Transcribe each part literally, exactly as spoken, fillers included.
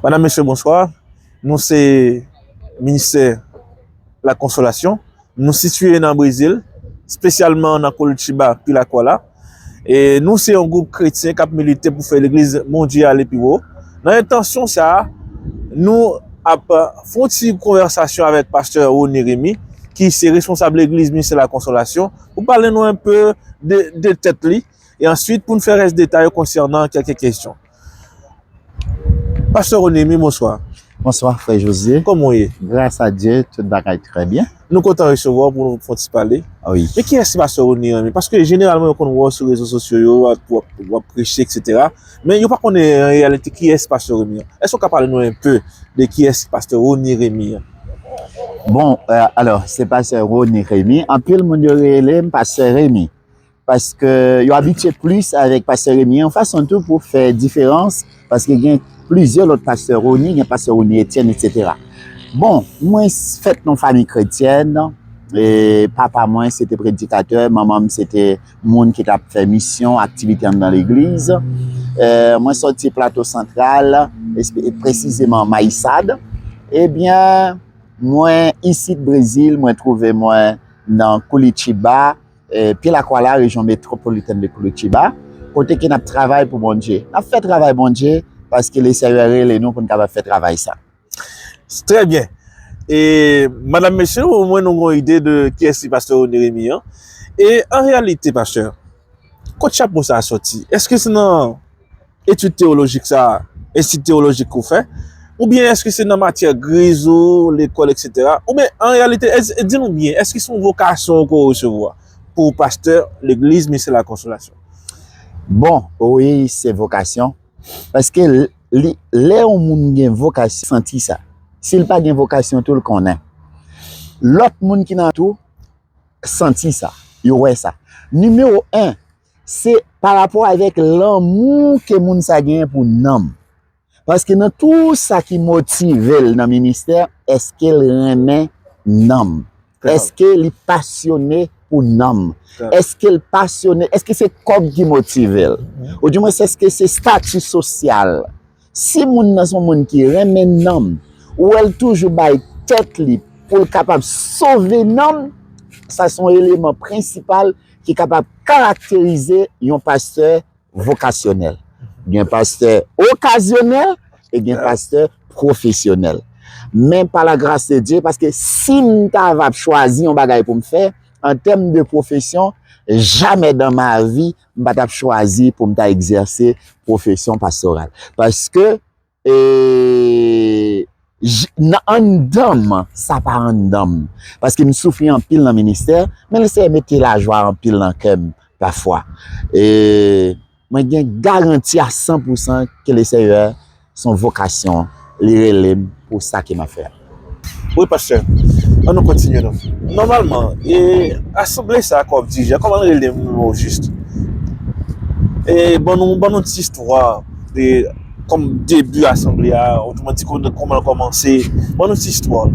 Madanm, mesye, bonswa. Nou se Ministè Lakonsolasyon. Nou sitiye nan Brezil, espesyalman nan Curitiba, Pila Koala. E nou se yon gwoup kretyen k ap milite pou fè legliz Bondye ale pi wo. Nan entansyon sa a, nou ap fè yon ti konvèsasyon avèk pastè Rony Remy, ki se responsab legliz Ministè Lakonsolasyon, pou pale nou enpe de, de tèt li, e answit pou n fè rès detay yo konsènan kèk kesyon. Pastè Rony Remy, bonswa. Bonswa, frè José. Kòman w ye? Gras a Dye, tout bagay trè byen. Nou kontan resevwa w pou nou fè yon ti pale. Wi. Men kiyès ki pastè Rony Remy? Paske jeneralman, yo konn wè w sou rezo sosyo yo, w ap, w ap, w ap preche, etsetera. Men yo pa konnen an reyalite kiyès pastè Remy an. Èske w ka pale nou enpe de kiyès pastè Rony Remy an? Bon, euh, alò, se pastè Rony Remy. Anpil moun yo rele m pastè Remy. Paske yo abitye plis avèk pastè Remy, yon fason tou pou fè diferans, paske gen plizyè lòt pastè Rony, gen pastè Rony Etienne, etsetera. Bon, mwen s- fèt nan fanmi kretyèn, e papa mwen se te predikatè, manman m se te moun ki t ap fè misyon, aktivite anndan legliz. E, mwen sòti Plato Santral, espe- presizeman Mayisad. Ebyen, mwen isit Brezil, mwen twouve mwen nan Curitiba, e, Pila Koala, rejyon metwopolitèn de Curitiba, kote ke n ap travay pou Bondye. N ap fè travay Bondye paske Lesenyè rele nou pou n kapab fè travay sa. Trè byen. E, madanm, mesye, omwen nou gen yon ide de kiyès ki pastè Rony Remy an. E, an reyalite, pastè, kot chapo sa a sòti? Èske se nan etid teyolojik sa a, etid teyolojik ke w fè? Oubyen èske se nan matyè griz ou, lekòl, etsetera? Oubyen, an reyalite, èske, di nou byen, èske se yon vokasyon ke w resevwa pou pastè legliz Ministè Lakonsolasyon? Bon, wi, se vokasyon. Paske l- li, lè yon moun gen vokasyon, santi sa. Si l pa gen vokasyon tou, l konnen. Lòt moun ki nan tou santi sa. Yo wè sa. Nimewo en, se pa rapò avèk lanmou ke moun sa genyen pou nanm. Paske nan tou sa ki motive l nan ministè, èske l renmen nanm? Èske li pasyone pou nanm? Èske l pasyone? Èske se kòb ki motive l? Oudimwens, èske se estati sosyal? Si moun nan se yon moun ki renmen nanm, ou wè l toujou bay tèt li pou l kapab sove nanm, sa se yon eleman prensipal ki kapab karakterize yon pastè vokasyonèl. Gen pastè okazyonèl e gen pastè pwofesyonèl. Men pa la gras de Dye, paske si m ta va ap chwazi yon bagay pou m fè, an tèm de pwofesyon, jamè dan ma vi, m pa t ap chwazi pou m ta egzèse pwofesyon pastoral. Paske, e, j- nan anndan m, sa pa anndan m. Paske m soufri anpil nan ministè, men Lesenyè mete lajwa anpil nan kè m pafwa. E mwen gen garanti a san pou san ke Lesenyè se yon vokasyon, li rele m pou sa ke m ap fè a. Wi, pastè. An nou kontinye non. Nòmalman, e, asanble sa a, kòm dirijan, kòman l rele m o jis? E, ban nou, ban nou ti istwa de, kòm debi asanble a, otreman di, kòman, kòman l kòmanse. Ban nou ti istwa.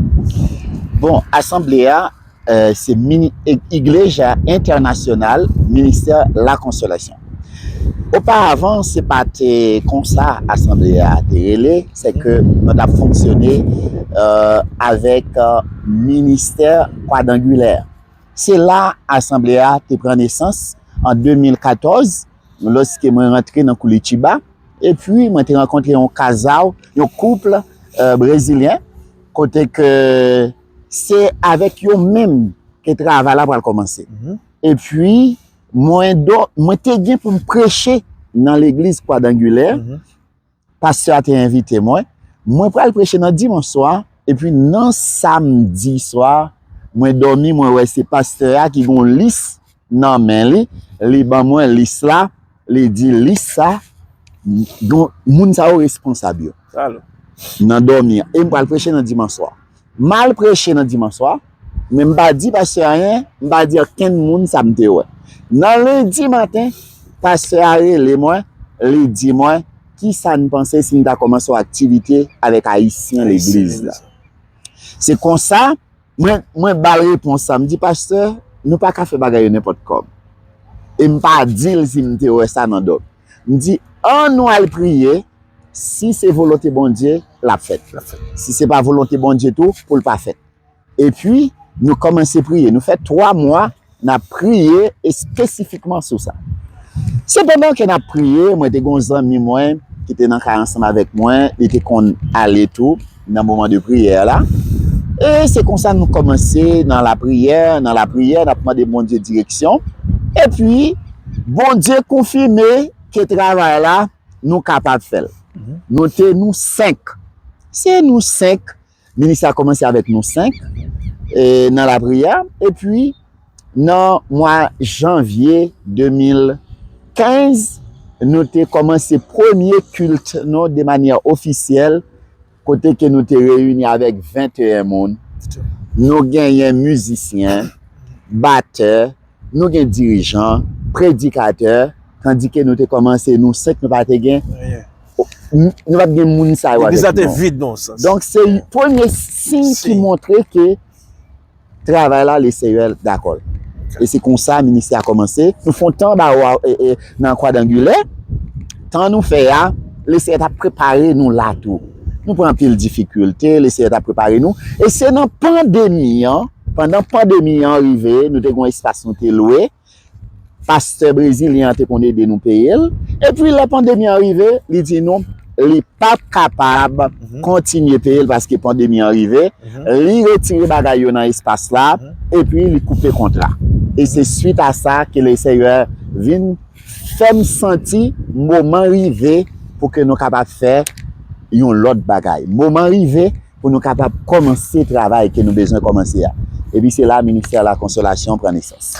Bon, asanble a, e, se mini, e, Iglesia Internacional Minister La Consolacion. Oparavan, se pa te konsa asanble a te rele, se ke nou t ap fonksyone, e, avèk, e, ministè kwadangilè. Se la asanble a te pran nesans an de mil katòz, lòske mwen rantre nan Curitiba, epi mwen te rankontre yon kazal, yon koup, e, brezilyen, kote ke se avèk yo menm ke travay la pral kòmanse. Epi, mwen do, mwen te gen pou m preche nan legliz Kwadangilè. Pastè a te envite mwen. Mwen pral preche nan dimanch swa, epi nan samdi swa, mwen dòmi, mwen wè se pastè a ki gon lis nan men li, li ban mwen lis la, li di lis sa, gon, moun sa yo responsab yo. Nan dòmi an. E m pral preche nan dimanch swa. M al preche nan dimanch swa, men m pa di pastè anyen, m pa di okenn moun sa m te wè. Nan lendi maten, pastè a rele mwen, li di mwen, kisa n panse si n ta kòmanse yon aktivite avèk ayisyen legliz la? Se konsa, mwen, mwen ba l repons sa, m di, pastè, nou pa ka fè bagay yo nenpòt kòman. E m pa di l si m te wè sa nan dòmi. M di, ann nou al priye, Si se volonte Bondye, l ap fèt. Si se pa volonte Bondye tou, pou l pa fèt. Epi, nou kòmanse priye. Nou fè twa mwa, n ap priye espesifikman sou sa. Sepandan ke n ap priye, mwen te gen yon zanmi mwen ki te nan kay ansanm avèk mwen, li te konn ale tou nan moman de priyè la. E se konsa nou kòmanse nan lapriyè, nan lapriyè, n ap mande Bondye direksyon. Epi, Bondye konfime ke travay la, nou kapab fè l. Nou te nou senk. Se nou senk. Ministè a kòmanse avèk nou senk, e, nan lapriyè. Epi, nan mwa janvye de mil kenz, nou te kòmanse premye kilt nou de manyè ofisyèl, kote ke nou te reyini avèk venteyen moun. Nou genyen mizisyen, batè, nou gen dirijan, predikatè, tandike nou te kòmanse, nou senk, nou pa te gen, nou pa t gen moun sa yo avèk nou. Legliz la te vid nan yon sans. Donk, se premye siy ki montre ke travay la, Lesenyè dakò l. E se konsa ministè a kòmanse. Nou fè yon tan anba, e, e, nan kwadangilè. Tan nou fè a, Lesenyè t ap prepare nou la tou. Nou pran anpil difikilte, Lesenyè t ap prepare nou. E se nan pandemi an, pandan pandemi an rive, nou te gen yon espas nou te lwe. Pastè brezilyen an te konn ede nou peye l. Epi lè pandemi an rive, li di nou li p ap kapab kontinye peye l paske pandemi an rive. Li retire bagay yo nan espas la, epi li koupe kontra. E se swit a sa ke Lesenyè vin fè m santi moman rive pou ke nou kapab fè yon lòt bagay. Moman rive pou nou kapab kòmanse travay ke nou bezwen kòmanse a. Epi se la ministè lakonsolasyon pran nesans.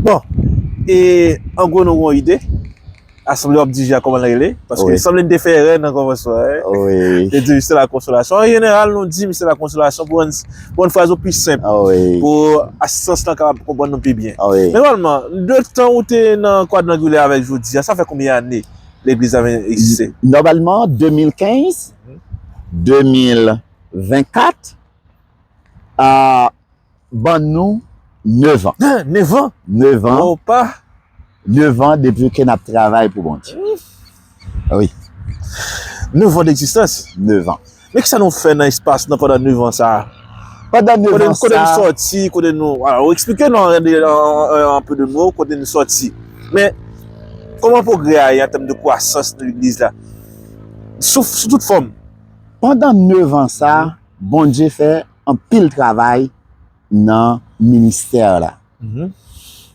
Bon, e an gwo nou gen yon ide? Asanble w ap dirije a kòman l rele? Paske li sanble n te fè erè nan kòmansman, wi. Te di Ministè Lakonsolasyon. An jeneral, nou di Ministè Lakonsolasyon pou rann, pou rann fraz yo pi senp, pou asistans lan kapab konprann nou pi byen. Men nòmalman, de tan ou te nan kwadrangilè avèk jodi a, sa fè konbyen ane legliz la egziste? Nòmalman, de mil kenz, de mil vennkat, a, ban nou nèf an. Nèf an? Nèf an. Opa! Nèf an depi ke n ap travay pou Bondye. Wi. Nèf an degzistans? Nèf an. Men kisa nou fè nan espas nan pandan nèf an sa a? Pandan nèf an sa a. Kote n sòti, kote nou, alò, eksplike nou an, an, an, an pe de mo, kote n sòti. Men, kòman pwogrè a ye an tèm de kwasans nan legliz la? Sou, sou tout fòm. Pandan nèf an sa a, Bondye fè anpil travay nan ministè la.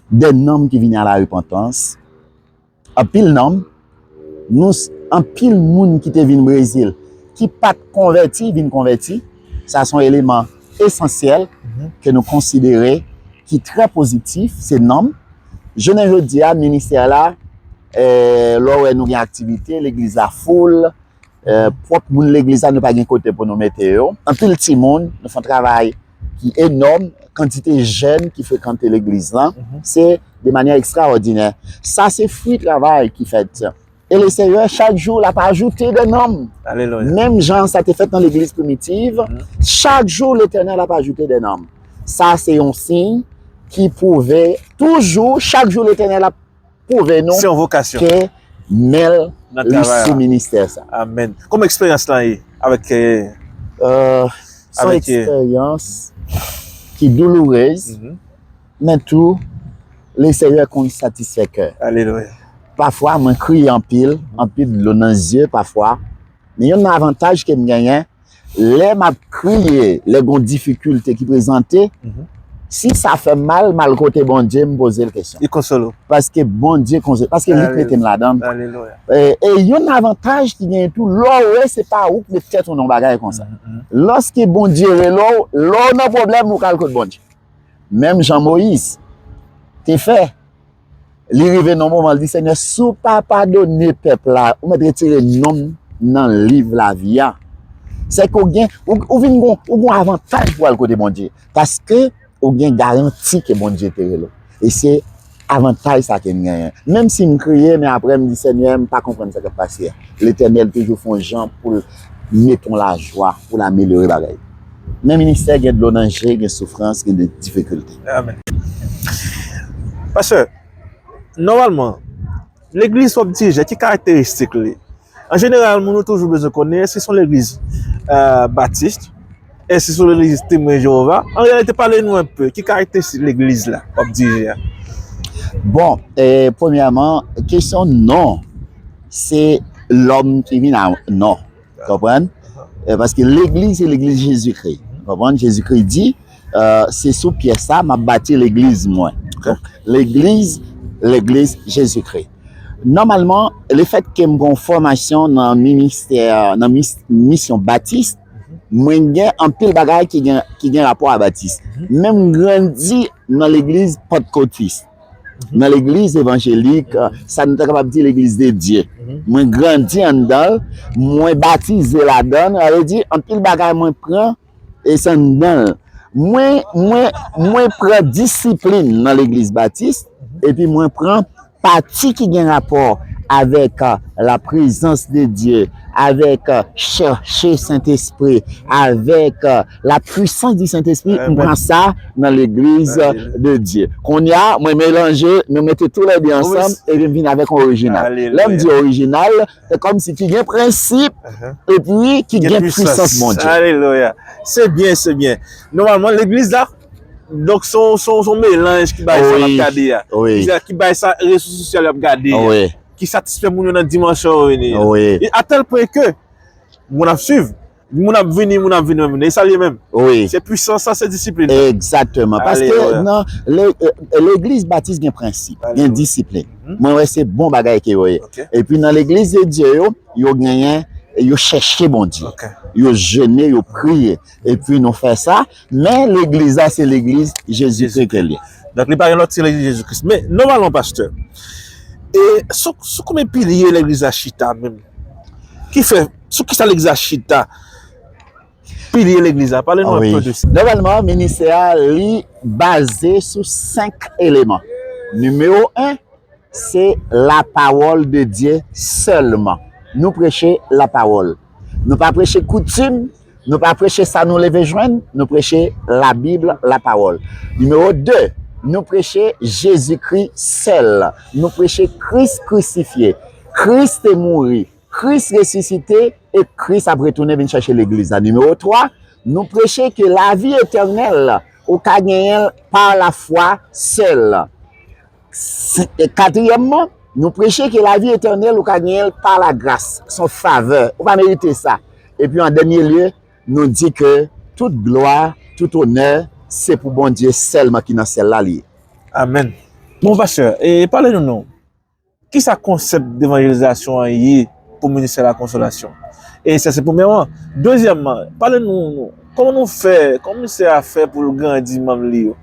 De nanm ki vini a la repantans, anpil nanm, nou, anpil moun ki te vin Brezil, ki pa t konvèti, vin konvèti. Sa se yon eleman esansyèl ke nou konsidere ki trè pozitif, se nanm. Jounen jodi a, ministè la, eh, lè w wè nou gen aktivite, legliz la foul, eh, pwòp moun legliz la, nou pa gen kote pou nou mete yo. Anpil timoun, nou fè yon travay ki enòm, kantite jèn ki frekante legliz lan, se de manyè ekstraòdinè. Sa se fwi travay ki fèt. E Lesenyè, chak jou, l ap ajoute de nanm. Menm jan sa te fèt nan legliz primitiv, chak jou, Letènèl ap ajoute de nanm. Sa se yon siy ki pwouve toujou, chak jou, Letènèl ap pwouve nou ke men l li sou ministè sa. Amèn. Kòman eksperyans lan ye avèk, eh, se yon eksperyans ki doulourez, men tou, Lesenyè konn satisfè kè. Alelouya. Pafwa, mwen kriye anpil, anpil dlo nan zye pafwa. Men youn nan avantaj ke m genyen, lè m ap kriye, lè gon difikilte ki prezante, si sa fè m mal, m al kote Bondye, m poze l kesyon. Li konsole w. Paske Bondye konsole, paske li k mete m ladan l. Alelouya. E, e youn nan avantaj ki genyen tou, lè w wè se pa ou k met tèt ou nan yon bagay konsa. Lòske Bondye rele w, lè w nan pwoblèm, ou ka al kot Bondye. Menm jan Moyiz te fè, li rive nan moman, li di, Senyè, si w pa padone pèp la, ou mèt retire non m nan liv lavi a. Sèke ou gen, ou, ou vin gon, ou gon avantaj pou al kote Bondye. Paske ou gen garanti ke Bondye te rele w. E se avantaj sa ke n genyen. Menm si m kriye, men apre m di, Senyè, m pa konprann sa k ap pase a. Letènèl toujou fè yon jan pou l mete yon lajwa, pou l amelyore bagay. Men ministè gen dlo nan je, gen soufrans, gen de difikilte. Amèn. Pastè, nòmalman, legliz w ap dirije, ki karakteristik li? An jeneral, moun yo toujou bezwen konnen èske se yon legliz euh, batis, èske se yon legliz Temwen Jewova. An reyalite, pale nou enpe, ki karakteristik legliz la w ap dirije a? Bon, eh, premyèman, kesyon non, se lòm ki vin a non. Konprann? Eh, paske legliz, se legliz Jezikri. Konprann? Jezikri di, eh, se sou pyè sa, m ap bati legliz mwen. Donk, legliz, legliz Jezikri. Nòmalman, lefètke m pran yon fòmasyon nan ministè, nan mis, misyon batis, mwen gen anpil bagay ki gen, ki gen rapò a batis. Men m grandi nan legliz pantkotis, nan legliz evanjelik, sa nou ta kapab di legliz de Dye. Mwen grandi anndan l, mwen batize ladan l, sa vle di anpil bagay mwen pran e se anndan l. Mwen, mwen, mwen pran disiplin nan legliz batis, epi mwen pran pati ki gen rapò avèk euh, la prezans de Dye, avèk euh, chèche Sentespri, avèk euh, la puissance du Sentespri, m pran sa nan legliz de Dye. Kounye a, mwen melanje, nou mete tou lè de ansanm, epi m vin avèk yon orijinal. Lè m di orijinal, se kòmsi ki gen prensip, epi ki gen pwisans Bondye. Alelouya. Se byen, se byen. Nòmalman, legliz la, donk, se yon, se yon, se yon melanj ki bay sa n ap gade a. Ki, ki bay sa rezo sosyal yo ap gade a. Ki satisfè moun yo nan dimansyon yo vini yo. E atèl pwen ke moun ap swiv, moun ap vini, moun ap vini, moun ap vini. E sa l ye menm. Se pwisans sa, se disiplin. Egzakteman. Paske nan le- eh, legliz batis gen prensip, gen disiplin. Mwen wè se bon bagay ke yo ye. Epi nan legliz de Dye yo, yo genyen, yo chèche Bondye. Yo jene, yo priye. Epi nou fè sa, men legliz la se legliz Jezikri ke l ye. Donk li pa gen lòt, se legliz Jezikri. Men nòmalman, pastè, e sou, sou konbyen pilye legliz la chita menm? Ki fè, sou kisa legliz la chita? Pilye legliz la, pale nou enpe de sa. Nòmalman, ministè a li baze sou senk eleman. Nimewo en, se lapawòl de Dye sèlman. Nou preche lapawòl. Nou pa preche koutim, nou pa preche sa nou leve jwenn, nou preche Labib, lapawòl. Nimewo de, nou preche Jezikri sèl. Nou preche Kris krisifye. Kris te mouri, Kris resisite e Kris ap retounen vin chèche legliz la. Nimewo twa, nou preche ke lavi etènèl ou ka genyen l pa lafwa sèl. Katriyèmman, nou preche ke lavi etènèl ou ka genyen l pa lagras, se yon favè, ou pa merite sa. Epi an dènye lye, nou di ke tout glwa, tout onè, se pou Bondye sèlman ki nan syèl la li ye. Amèn. Bon, pastè, e pale nou non. Kisa konsèp devanjelizasyon an ye pou ministè lakonsolasyon? E sa se premyèman. Dezyèmman, pale nou, nou kòman nou fè, kòman ministè a fè pou l grandi manm li yo?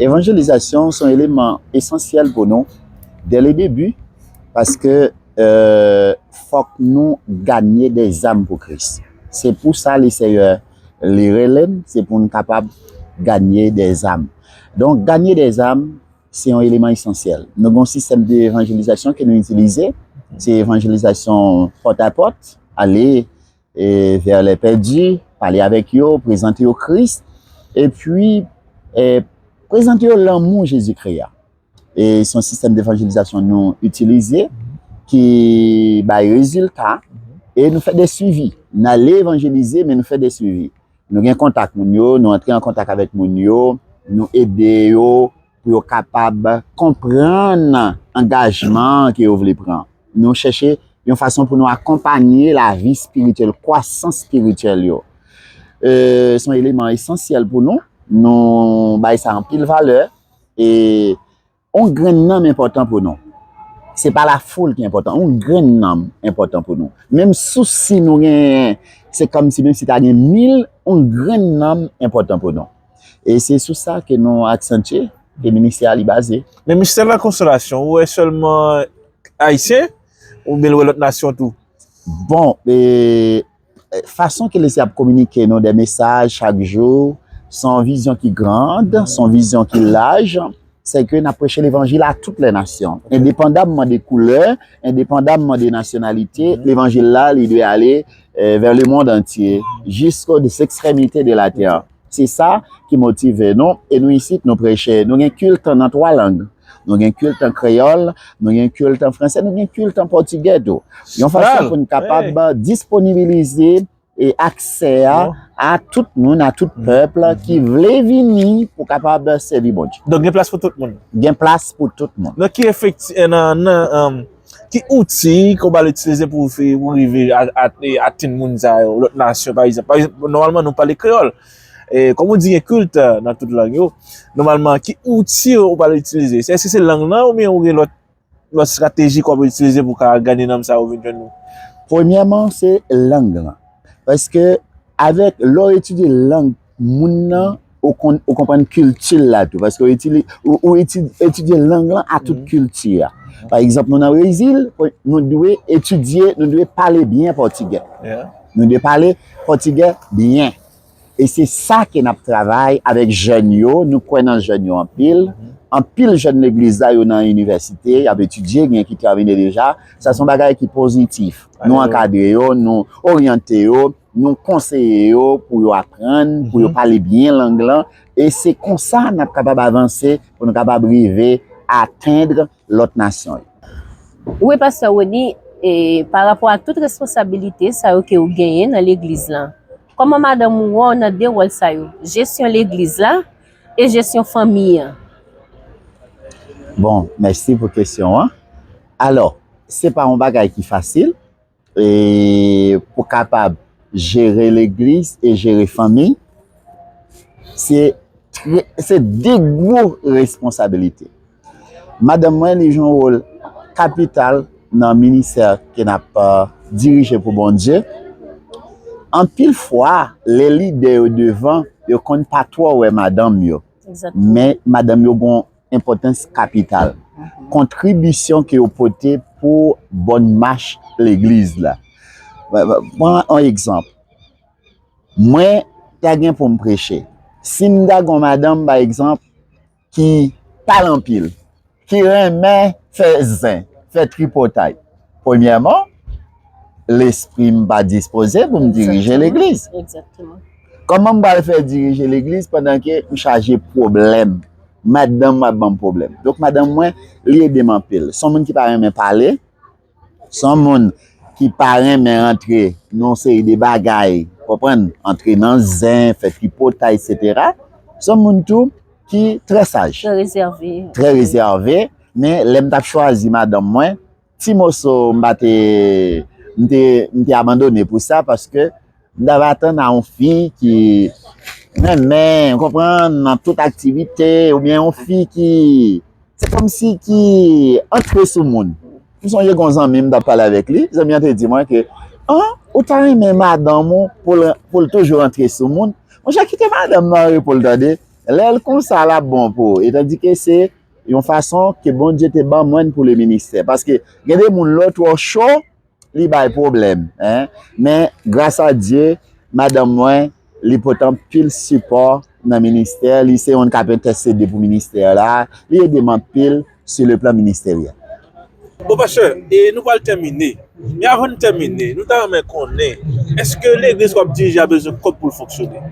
Evanjelizasyon se yon eleman esansyèl pou nou dè le debi, paske euh, fòk nou ganye dè zam pou Kris. Se pou sa le Seyè li rele n, se pou n kapab ganye dè zam. Donk, ganye dè zam, se yon eleman esansyèl. Nou gen yon sistèm de evanjelizasyon ke nou itilize. Se evanjelizasyon pòt a pòt, ale e vè lè pèdi, pale avèk yo, prezante yo Kris, epi e prezante yo lanmou Jezikri a. E se yon sistèm devanjelizasyon nou itilize ki bay rezilta e nou fè de swivi. N ale evanjelize, men nou fè de swivi. Nou gen kontak moun yo, nou antre an kontak avèk moun yo, nou ede yo pou yo kapab konprann angajman ke yo vle pran. Nou chèche yon fason pou nou akonpanye lavi espirityèl, kwasans espirityèl yo. E, se yon eleman esansyèl pou nou. Nou bay sa anpil valè. E yon grenn nanm enpòtan pou nou. Se pa lafoul ki enpòtan, yon grenn nanm enpòtan pou nou. Menm sousi nou genyen, se kòmsi menm si ta gen mil, yon grenn nanm enpòtan pou nou. E se sou sa ke nou aksantye, ke ministè a li baze. Men ministè lakonsolasyon, ou wè sèlman Ayisyen, oubyen l wè lòt nasyon tou? Bon, e, fason ke Lesye ap kominike nou de mesaj chak jou, se yon vizyon ki grand, se yon vizyon ki laj, se ke n ap preche levanjil a tout lè nasyon, endepandamman de koulè, endepandamman de nasyonalite, levanjil la, li dwe ale euh, vers le monde entier, jusqu'aux extrémités de la terre. Se sa ki motive nou, e nou isit, nou preche, nou gen kilt nan twa lang. Nou gen kilt an kreyòl, nou gen kilt an fransè, nou gen kilt an pòtigè tou. Yon fason pou n kapab disponibilize e aksè a a tout moun, a tout pèp ki vle vini pou kapab sèvi Bondye. Donk gen plas pou tout moun. Gen plas pou tout moun. Nan ki efekti, eh, nan, nan, um, ki outi ke w pral itilize pou w fè, pou w rive a, a, e atenn moun sa yo, lòt nasyon, pa egzanp? Pa egzanp, nòmalman, nou pale kreyòl. E, kòm ou di, gen kilt, eh, nan tout lang yo. Nòmalman, ki outi w pral itilize? Èske se lang lan oubyen ou gen lòt, lòt estrateji ke w ap itilize pou w ka gade nanm sa yo vin jwenn ou? Premyèman, se lang lan. Paske avèk, lè w etidye lang moun nan, ou konn, ou konprann kilti l la tou. Paske w etidye, ou, ou etid-, etidye lang lan a tout kilti a. Pa egzanp, nou nan Brezil, nou dwe etidye, nou dwe pale byen pòtigè. Nou dwe pale pòtigè byen. E se sa ke n ap travay avèk jèn yo. Nou kwè nan jèn yo anpil. Anpil jèn legliz la, yo nan inivèsite, y ap etidye, gen ki tèmine deja. Sa se yon bagay ki pozitif. Nou ankadre yo, nou oryante yo, nou konseye yo pou yo aprann, pou yo pale byen lang lan. E se konsa n ap kapab avanse, pou nou kapab rive atenn lòt nasyon yo. Wi, pastè Rony, e pa rapò a tout responsabilite sa yo ke ou genyen nan legliz lan, kòman madanm ou wè w nan de wòl sa yo, jesyon legliz la e jesyon fanmi an? Bon, mèsi pou kesyon an. Alò, se pa yon bagay ki fasil, e pou kapab jere legliz e jere fanmi, se trè, se de gwo responsabilite. Madanm mwen, li jwe yon wòl kapital nan ministè ke n ap, euh, dirije pou Bondye. Anpil fwa, lè lidè yo devan, yo konn pa twò wè madanm yo. Men madanm yo gen yon enpòtans kapital. Kontribisyon ke yo pote pou bòn mach legliz la. Pran yon egzanp. Mwen ta gen pou m preche. Si m ta gen yon madanm, pa egzanp, ki pale anpil, ki renmen fè zen, fè tripotay, premyèman, lespri m pa dispoze pou m dirije legliz. Kòman m pral fè dirije legliz pandan ke m chaje pwoblèm? Madanm m ap ban m pwoblèm. Donk, madanm mwen, li ede m anpil. Se yon moun ki pa renmen pale, se yon moun ki pa renmen rantre nan yon seri de bagay, konprann? Antre nan zen, fè tripotay, etsetera. Se yon moun tou ki trè saj. Trè rezève. Trè rezève. Men lè m t ap chwazi madanm mwen, ti moso m pa te, m te, m te abandone pou sa, paske m t ap atann a yon fi ki renmen, w konprann, nan tout aktivite, oubyen yon fi ki, se kòmsi ki antre sou moun. M sonje gen yon zanmi m t ap pale avèk li, zanmi an te di mwen ke, an, ou ta renmen madanm ou pou l, pou l toujou antre sou moun? Monchè, kite madanm nan repo l tande. Lè l konsa, l ap bon pou ou. E tandike se yon fason ke Bondye te ban mwen pou le ministè. Paske gen de moun, lè w twò cho, li bay pwoblèm, en. Men, gras a Dye, madanm mwen, li pote anpil sipò nan ministè. Li se youn k ap entèsede pou ministè la. Li ede m anpil sur le plan ministériel. Bon, pastè, e nou pral tèmine. Men avan n tèmine, nou ta renmen konnen, èske legliz w ap dirije a bezwen kòb pou l fonksyone?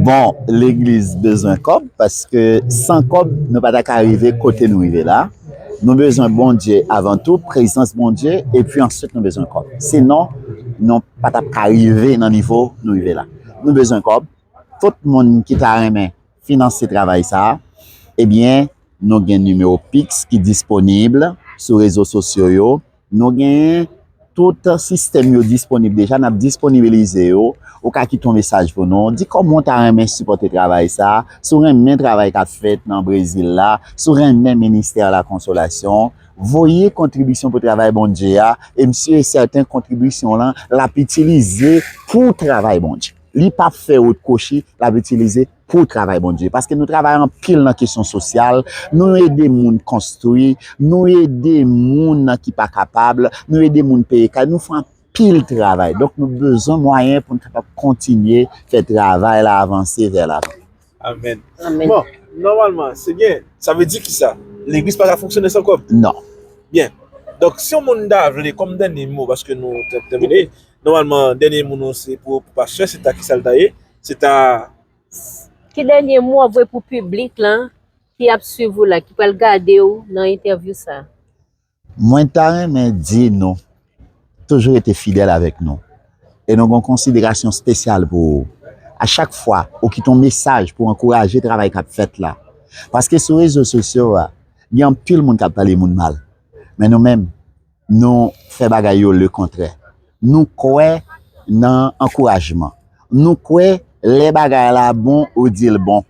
Bon, legliz bezwen kòb, paske san kòb, nou pa ta ka rive kote nou rive la. Nou bezwen Bondye avan tou, prezans Bondye, epi answit nou bezwen kòb. Sinon, nou pa t ap ka rive nan nivo nou rive la. Nou bezwen kòb. Tout moun ki ta renmen finanse travay sa a, ebyen, nou gen nimewo Pix ki disponib sou rezo sosyo yo. Nou gen tout sistèm yo disponib deja, n ap disponibilize yo. Ou ka kite yon mesaj pou nou, di kòman w ta renmen sipòte travay sa a. Si w renmen travay k ap fèt nan Brezil la, si w renmen ministè lakonsolasyon, voye kontribisyon pou travay Bondye a, e m si e sèten kontribisyon w lan, l ap itilize pou travay Bondye. Li p ap fè wot kwochi, l ap itilize pou travay Bondye. Paske nou travay anpil nan kesyon sosyal, nou ede moun konstwi, nou ede moun ki pa kapab, nou ede moun peye kay, nou fè anpil travay. Donk, nou bezwen mwayen pou n kapab kontinye fè travay la avanse vè lavan. Amèn. Bon, nòmalman, se byen. Sa vle di kisa? Legliz pa ka fonksyone san kòb? Non. Byen. Donk, si yon moun ta vle, kòm dènye mo, paske nou t-, tèmine, nòmalman, dènye mo nou se pou, pou pastè, se ta kisa l ta ye? Se ta Ki dènye mo w ap voye pou piblik lan? ki ap swiv ou la, ki pral gade w nan entèvyou sa a? Mwen ta renmen di nou, toujou rete fidèl avèk nou. E nou gen yon konsiderasyon espesyal pou ou. A chak fwa ou kite yon mesaj pou ankouraje travay k ap fèt la. Paske sou rezo sosyo a, gen anpil moun k ap pale moun mal. Men nou menm, nou fè bagay yo lekontrè. Nou kwè nan ankourajman. Nou kwè lè bagay la bon, ou di l bon.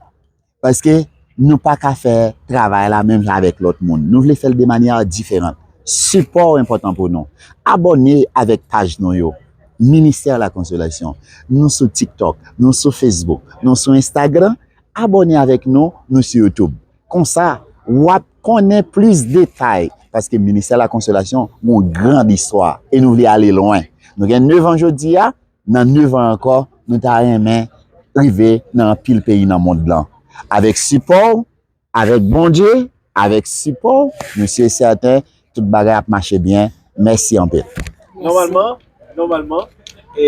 Paske nou pa ka fè travay la menm jan avèk lòt moun. Nou vle fè l de manyè diferan. Sipò enpòtan pou nou. Abòne avèk paj nou yo. Ministè la Konsolasyon. Nou sou TikTok, nou sou Facebook, nou sou Instagram. Abòne avèk nou, nou sou YouTube. Konsa, w ap konnen plis detay. Paske Ministè la Konsolasyon gen yon gran istwa. E nou vle ale lwen. Nou gen nèf an jodi a, nan nèf an ankò, nou ta renmen rive nan anpil peyi nan mond lan. Avèk sipò w, avèk Bondye, avèk sipò w, nou si e sèten, tout bagay ap mache byen. Mèsi anpil. Nòmalman, nòmalman, e,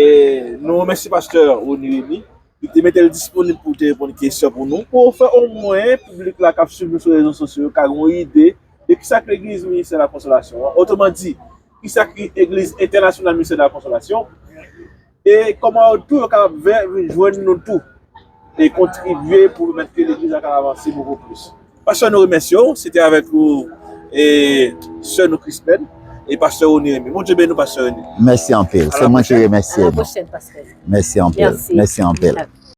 nou remèsye pastè Rony Remy. Li te mete l disponib pou te reponn kesyon pou nou. Pou fè omwen piblik la k ap swiv nou sou rezo sosyo yo ka gen yon ide de kisa k legliz Ministè la Konsolasyon an. Otreman di, kisa ki legliz entènasyonal Ministè la Konsolasyon. E kòman tou yo kapab vin jwenn nou tou e kontribye pou pèmèt ke legliz la ka avanse bokou plis. Pastè, nou remèsye w. Se te avèk ou e sè nou Christelle e pastè Rony Remy. Bondye beni w, pastè Rony. Mèsi anpil. Se mwen ki remèsye nou. Mèsi anpil. Mèsi anpil.